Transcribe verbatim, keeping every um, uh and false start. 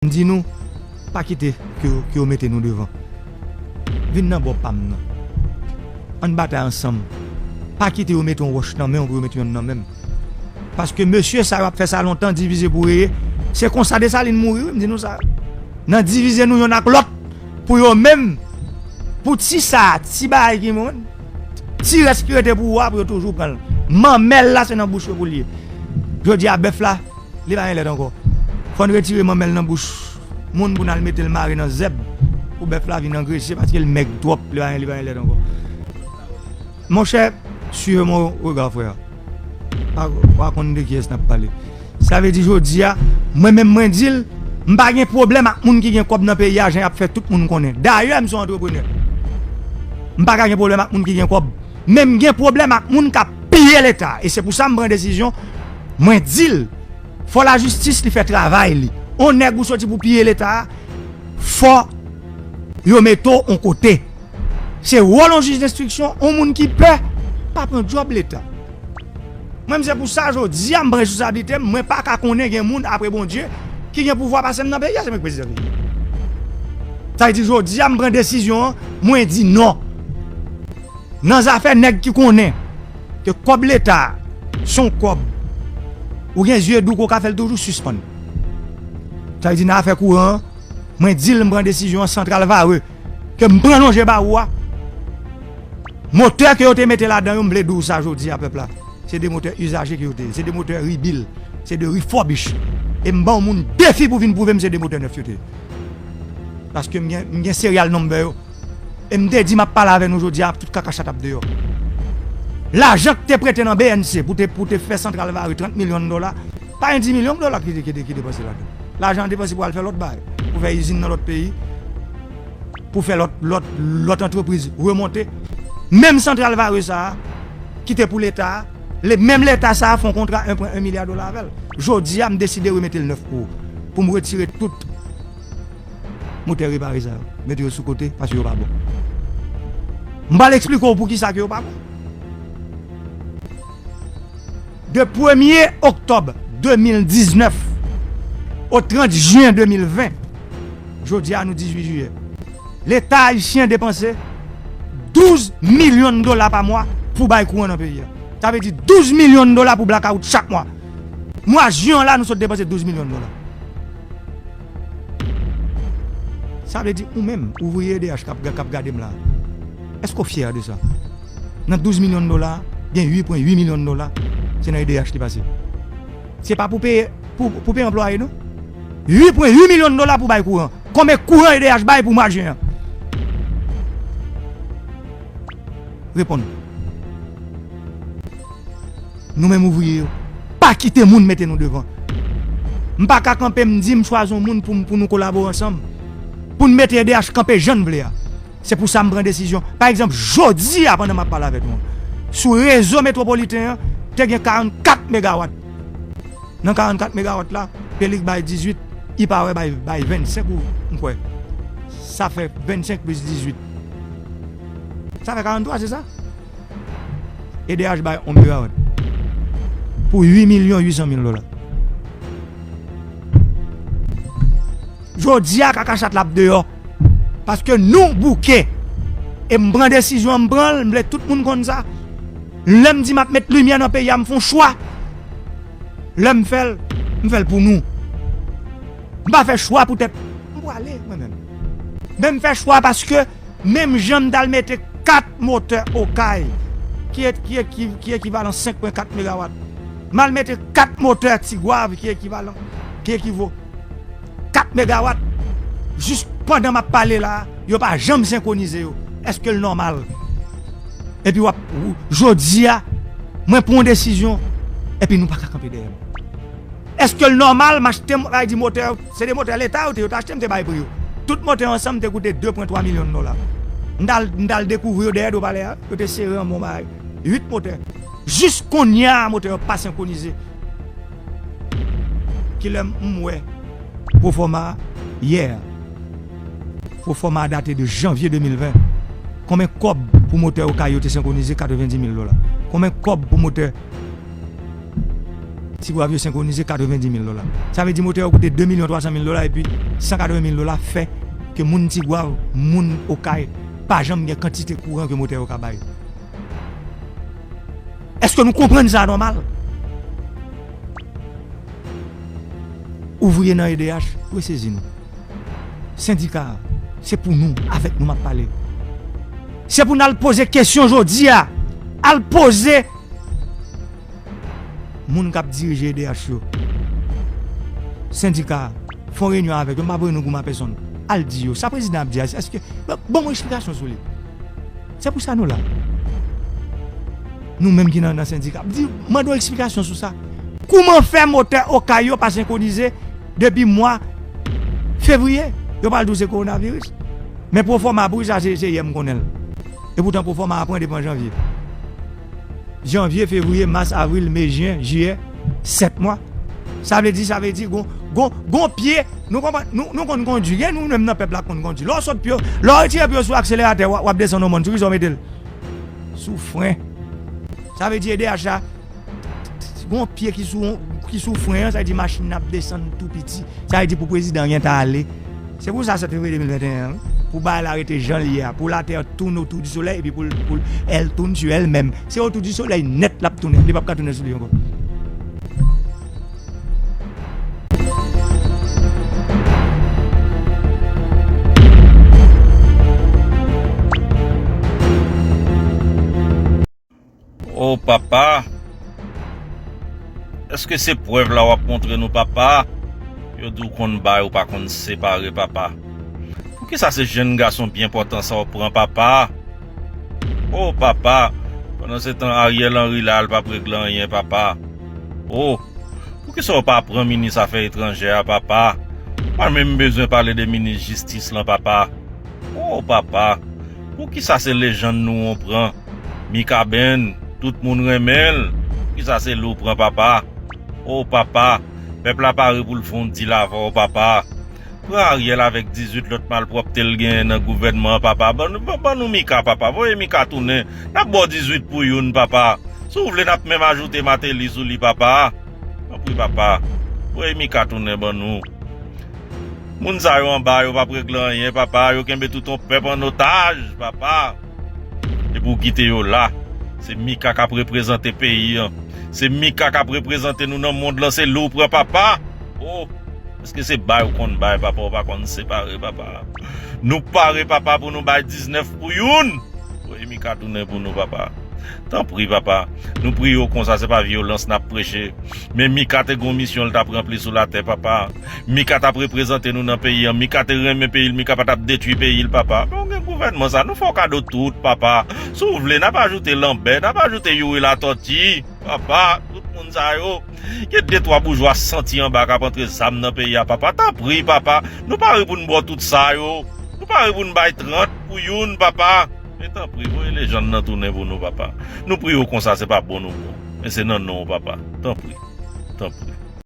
M di nou, pa kite ke yo, ke yo mete nou devan. Vin nan bò pa m nan. Ann batay ansanm. Pa kite yo mete yon wòch nan men w pou yo mete yonn nan men m. Paske mesye sa yo ap fè sa lontan, divize pou reye. Se konsa Desalin mouri, wi, m di nou sa. Nan divize nou yonn ak lòt, pou yo menm, pou ti sa, ti bagay ki moun, ti rès ki rete pou ou a, pou yo toujou pran l. Manmèl la, se nan bouch yo pou l ye. Jodi a, bèf la, li pa gen lèt ankò. Fò n retire manmèl nan bouch moun pou n al mete l mare nan zèb, pou bèf la vin angrese, paske l mèg twòp, li pa gen, li pa gen lèt ankò. Monchè, suivez mon regard, frère. Pa, pa konn de kiyès n ap pale. Sa vle di jodi a, mwen menm mwen di l, m pa gen pwoblèm ak moun ki gen kòb nan peyi a, jan y ap fè tout moun konnen. Dayè, m se yon antreprenè. M pa ka gen pwoblèm ak moun ki gen kòb. Men m gen pwoblèm ak moun k ap piye Leta. E se pou sa m pran desizyon, mwen di l, fò lajistis li fè travay li. On nèg ou soti pou piye Leta a, fò yo mete w on kote. Se wòl yon jij denstriksyon, yon moun ki pè, pa pran djòb Leta. Mwen, se pou sa, jodi a, m pran responsablite m, mwen pa ka konnen gen moun apre Bondye ki gen pouvwa pase m nan peyi a, se mwen ki prezidan peyi a. Sa vle di, jodi a, m pran desizyon an, mwen di non. Nan zafè nèg ki konnen ke kòb Leta a, se yon kòb, ou gen zye dou ke w ka fè l toujou sispann. Sa vle di, nan afè kouran an, mwen di l, m pran desizyon an, santral Vare ke m pran lonje ba ou a, motè ke yo te mete ladan yo, m vle di w sa jodi a, pèp la. Se de motè izaje ke yo te ye. Se de motè rebuild. Se de refurbish. E m ban yon moun defi pou vin pwouve m se de motè nèf yo te ye. Paske m gen, m gen serial number yo. E m te di m ap pale avè nou jodi a, tout kaka chat ap deyò. Lajan k te prete nan B N C pou te, pou te fè santral Vare trant milyon dola, pa gen dis milyon dola ki te, ki te, ki depanse ladan. Lajan an depanse pou al fè lòt bagay, pou fè izin nan lòt peyi, pou fè lòt, lòt, lòt antrepriz remonte. Menm santral Vare sa a, ki te pou Leta a, le, menm Leta sa a fè yon kontra en pwen en milya dola avè l. Jodi a, m deside remete l nèf pou ou. Pou m retire tout motè repare sa yo. Mete yo sou kote, paske yo pa bon. M pral eksplike w poukisa ke yo pa bon. De premye oktòb de mil diznèf o trant jen de mil ven, jodi a nou dizuit jiyè, Leta ayisyen depanse douz milyon dola pa mwa pou bay kouran nan peyi a. Sa vle di douz milyon dola pou blakawout chak mwa. Mwa jen an la, nou sot depanse douz milyon dola. Sa vle di ou menm, ouvriye E D H k ap, k ap gade m la, èske w fyè de sa? Nan douz milyon dola, gen uit pwen uit milyon dola, se nan E D H li pase. Se pa pou peye, pou, pou peye anplwaye, non. Uit pwen uit milyon dola pou bay kouran. Konbyen kouran E D H bay pou mwa jen an? Reponn. Nou menm ouvriye yo, pa kite moun mete nou devan. M pa ka kanpe, m di m chwazi yon moun pou, pou nou kolabore ansanm. Pou n mete E D H kanpe jan n vle a. Se pou sa m pran desizyon. Pa egzanp, jodi a, pandan m ap pale avèk nou an, sou rezo metwopoliten an, te gen karannkat megawat. Nan karannkat megawat la, Pelig bay dizuit, Ipawe bay, bay vennsenk ou, m kwè. Sa fè vennsenk plis dizuit. Sa fè karanntwa, se sa? E D H bay yon megawat pou uit milyon uit san mil dola. Jodi a, kaka chat la ap deyò. Paske nou bouke. E m pran desizyon an, m pran l, m vle tout moun konn sa. Lè m di m ap met limyè nan peyi a, m fè yon chwa. Lè m fè l, m fè l pou nou. M pa fè chwa poutèt m prale, mwen menm. Men m fè chwa paske menm jan m t al mete kat motè Okay, ki, ki, ki, ki ekivalan senk pwen kat megawat. M al mete kat motè Tigwav ki ekivalan, ki ekivo kat megawat. Jis pandan m ap pale la, yo pa janm senkwonize yo. Èske l nòmal? Epi w ap, w, jodi a, mwen pran yon desizyon, epi nou pa ka kanpe dèyè m. Èske l nòmal m achte, m, sa vle di motè, se de motè Leta yo te, yo te achte, m te bay pri yo. Tout motè yo ansanm te koute de pwen twa milyon dola. M t al, m t al dekouvri yo dèyè do palè a, yo te sere anba yon bagay. Uit motè. Jis kounye a, motè yo pa senkwonize. Kilè m wè pwofòma a? Yè. Pwofòma a date de janvye de mil ven. Konbyen kòb pou motè Okay yo te senkwonize? Katrevendi mil dola. Konbyen kòb pou motè Tigwav yo senkwonize katrevendi mil dola. Sa vle di motè yo koute de milyon twa san mil dola epi san katreven mil dola fè ke moun Tigwav, moun Okay, pa janm gen kantite kouran ke motè yo ka bay. Èske nou konprann sa nòmal? Ouvriye nan E D H, resezi nou. Sendika, se pou nou, avèk nou m ap pale. Se pou n al poze kesyon jodi a. Al poze moun k ap dirije E D H yo. Sendika, fè yon reyinyon avèk yo, m pa voye nou goumen a pèsonn. Al di yo, sa prezidan ap di a, èske, ban, ban mwen eksplikasyon sou li. Se pou sa nou la. Nou menm ki nan, nan sendika, di, mande yon eksplikasyon sou sa. Kouman fè motè Okay yo pa senkwonize depi mwa fevriye? Yo pral di w se kowonaviris. Men pwofòma pou sa, se, se yè m konnen l. E poutan pwofòma a pran depi an janvye. Janvye, fevriye, mas, avril, me, jen, jiyè, sèt mwa. Sa vle di, sa vle di, gon, gon, gon pye, nou konprann, nou, nou konn kondui, gen nou menm nan pèp la k konn kondui. Lè w sot pye w, lè w retire pye w sou akseleratè, w ap, w ap desann yon mòn, sou ki sa w mete l? Sou fren. Sa vle di E D H la, gon pye ki sou, ki sou fren an, sa vle di machin nan ap desann tou piti. Sa vle di pou prezidan an gentan ale. Se pou sa sèt fevriye de mil venteyen an, wi. Pou bagay la rete jan l ye a. Pou latè tounen otou di solèy, epi pou l, pou l, elle tourne sur elle-même. Se otou di solèy nèt l ap tounen. Li p ap ka tounen sou li ankò. O papa, èske se prèv la w ap montre nou, papa? Yo di w konn bay, ou pa konn separe, papa. Poukisa se jenn gason byen pòtan sa w pran, papa? O papa, pandan se tan Ariel Henry la, l p ap regle anyen, papa. O, poukisa w pa pran minis afè etranjè a, papa? Mwen menm bezwen pale de minis jistis lan, papa. O papa, poukisa se lejann nou w pran? Mikaben, tout moun renmen l. Poukisa se li w pran, papa? O papa, pèp la pare pou l fè yon dil avè w, papa. Pran Ariel avèk dizuit lòt malpwòpte l genyen nan gouvènman an, papa. Ban nou, ban, ban nou Mika, papa. Voye Mika tounen. N ap ba w dizuit pou youn, papa. Si w vle, n ap menm ajoute Martelly sou li, papa. Tanpri, papa. Voye Mika tounen ban nou. Moun sa yo anba, yo p ap regle anyen, papa. Yo kenbe tout yon pèp an otaj, papa. Epi w kite yo la. Se Mika k ap reprezante peyi an. Se Mika k ap reprezante nou nan mond lan. Se li w pran, papa. O, èske se bay ou konn bay, papa? Ou pa konn separe, papa. Nou pare, papa, pou nou bay diznèf pou youn. Voye Mika tounen pou nou, papa. Tanpri, papa. Nou priye w konsa, se pa vyolans n ap preche. Men Mika te gon misyon l t ap ranpli sou latè, papa. Mika t ap reprezante nou nan peyi an. Mika te renmen peyi l. Mika pa t ap detwi peyi l, papa. Men w gen gouvènman sa. Nou fè w kado tout, papa. Si w vle, n ap ajoute Lanbè, n ap ajoute Youri Latòti. Papa, tout moun sa yo. Gen de twa boujwa santi anba k ap antre zam nan peyi a, papa. Tanpri, papa. Nou pare pou n ba w tout sa yo. Nou pare pou n bay trant pou youn, papa. Men tanpri, voye lejann nan tounen pou nou, papa. Nou priye w konsa, se pa bon nou bon. Men se nan non w, papa. Tanpri. Tanpri.